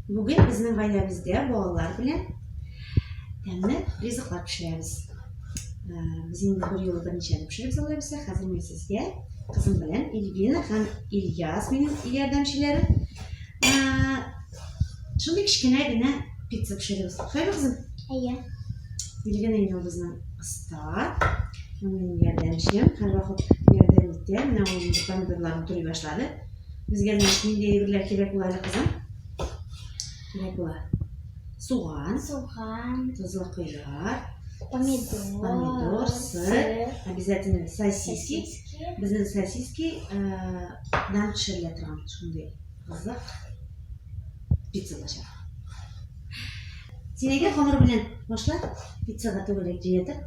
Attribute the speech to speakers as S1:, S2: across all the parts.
S1: Бүген безнең гаиләбездә балалар белән тәмле ризыклар пешерәбез. Э, без инде бер юлы берничәне пешерәбез алай булса. Хәзер мин сезгә кызым белән Ильвина һәм Ильяс минем ярдәмчеләрем. Э, шундый кечкенә генә пицца пешерәбез. Шулаймы, кызым?
S2: Әйе.
S1: Ильвина инде ул безнең оста. Ул минем ярдәмчем, һәрвакыт ярдәм итә. Менә ул инде помидорларны турый башлады. Безгә значит нинди әйберләр кирәк була әле, кызым? Кирәк була. Суган,
S2: Суган,
S1: тозлы кыяр,
S2: помидор,
S1: помидор, сыр, обязательно сосиски.
S2: сосиски.
S1: Безнең сосиски э, дан пешерелә торган шундый кызык пицца булачак. Син әйдә хамыр белән башла, пиццага түгәрәк җыя тор.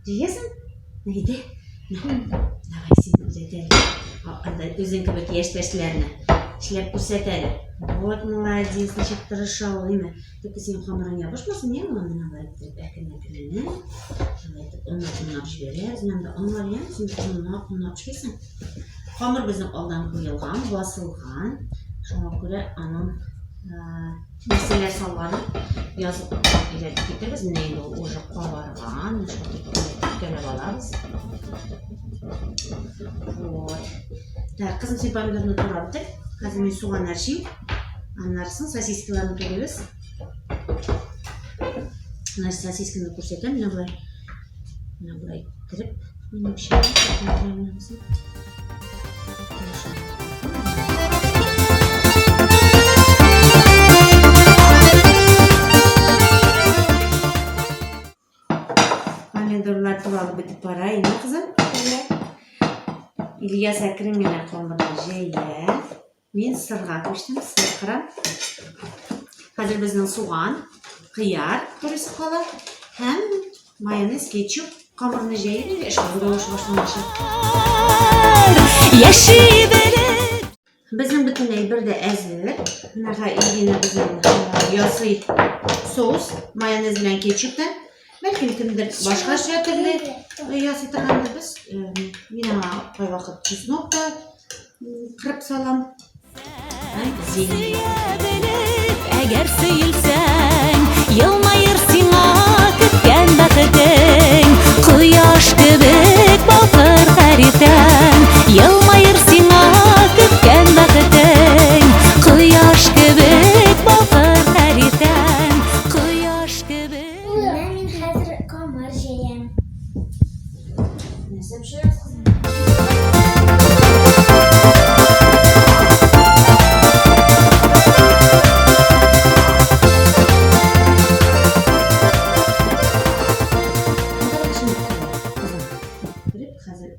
S1: Җыясың? Әйдә. Давай син өйрәт әле. Анда үзең кебек яшьтәшләрне эшләп күрсәт әле. Вот молодец, ничек тырыша ул, әйме? Только синең хамырың ябышмасын, яме? Менә болай итеп әкрен-әкрен. Шулай итеп онлап-онлап җибәрәбез. Менә монда он бар, яме? Син онлап-онлап эшлисең. Хамыр безнең алдан куелган, басылган. Шуңа күрә аның нәрсәләр салганын язып өйрәтеп китәбез. Менә инде ул уже кабарган. Менә шулай итеп үткәреп алабыз. Вот. Так, кызым, син помидорны турап бетер. Хәзер мин суган әрчим. Аннары соң сосискаларны турыйбыз. Менә сосисканы күрсәтәм, менә болай. Менә болай иттереп, минемчә, Помидорлар туралып бетеп бара, инде кызым. Ильяс әкрен генә камырны җәя. Мин сырга күчтем, сыр кырам. Хәзер безнең суган, кыяр турысы кала һәм майонез, кетчуп. Камырны җәеп инде эш тавышы башланачак.
S3: Яши белеп.
S1: Безнең бөтен әйбер дә әзер. Менә Ирина безнең ясый соус, майонез белән кетчуптан. Бәлкем кемдер башкача төрле ясый торгандыр. Без мин аңа кайвакыт чеснок та кырып салам.
S3: Сөя белеп, әгәр сөелсәң, елмаер сиңа көткән бәхетең. Кояш кебек балкыр һәр иртәң, елмаер сиңа көткән бәхетең. Кояш кебек балкыр һәр иртәң, кояш кебек.
S2: Менә мин хәзер камыр җәям.
S1: Нәрсә пешерәсез, кызым? Хәзер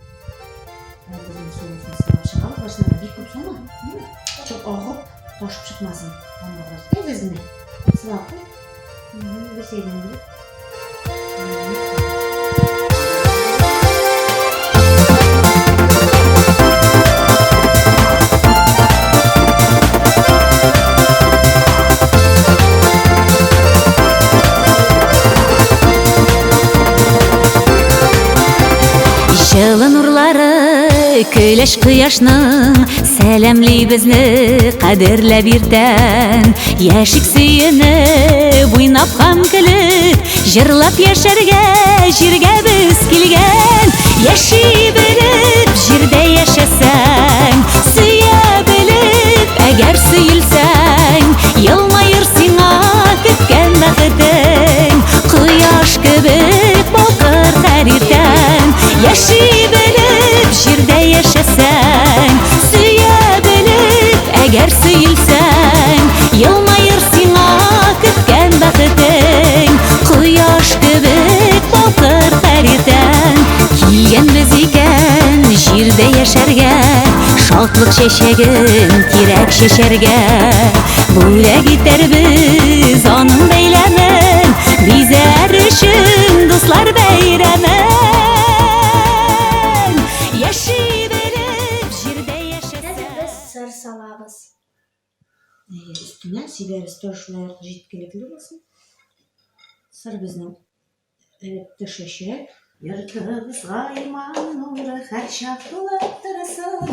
S1: безнең соусын сылап чыгабыз. Башына бик күп салма, Чок агып, ташып чыкмасын. Камырлар. Әз генә. Сылап куй. Бер сәйләндереп.
S3: Җылы нурлары көләч кояшның Сәламли безне кадерләп иртән. Яшик сөенеп, уйнап һәм көлеп, җырлап яшәргә җиргә без килгән. Яши белеп, җирдә яшәсәң, сөя белеп, әгәр сөелсәң, елмаер сиңа көткән бәхетең. Кояш кебек балкыр һәр иртән. Яши белеп, җирдә яшәсәң, сөя белеп, әгәр сөелсәң, елмаер сиңа көткән бәхетең. Кояш кебек балкыр һәр иртән. Килгәнбез икән җирдә яшәргә, шатлык чәчәген тирәк чәчәргә. Бүләк итәрбез аның бәйләмен, бизәр өчен дуслар бәйрәмен. Яши белеп җирдә
S2: Хәзер
S3: яшәсәң.
S2: без сыр салабыз.
S1: Әйе, өстенә сибәбез, тоже шулай ук җиткелекле булсын. Сыр безнең эреп төшәчәк. Йортыбызга иман нуры һәрчак тулып торсын,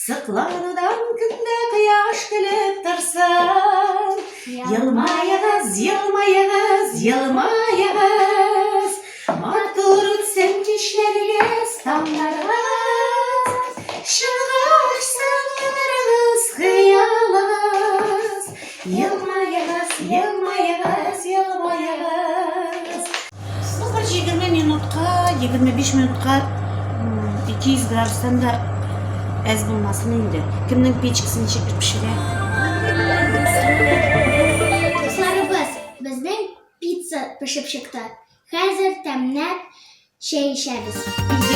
S1: Сокланудан көндә кояш көлеп торсын. Елмаегыз, елмаегыз, елмаегыз. Матур үтсен кичләрегез, таңнарыгыз. Чынга ашсын уйларыгыз, хыялыгыз. Елмаегыз, елмаегыз, елмаегыз. Ну, бер 20 минутка, 25 минутка 200 градустан да әз булмасын инде. Кемнең печкасы ничек пешерә.
S2: Дусларыбыз, безнең пицца пешеп чыкты. Хәзер тәмләп чәй эчәбез.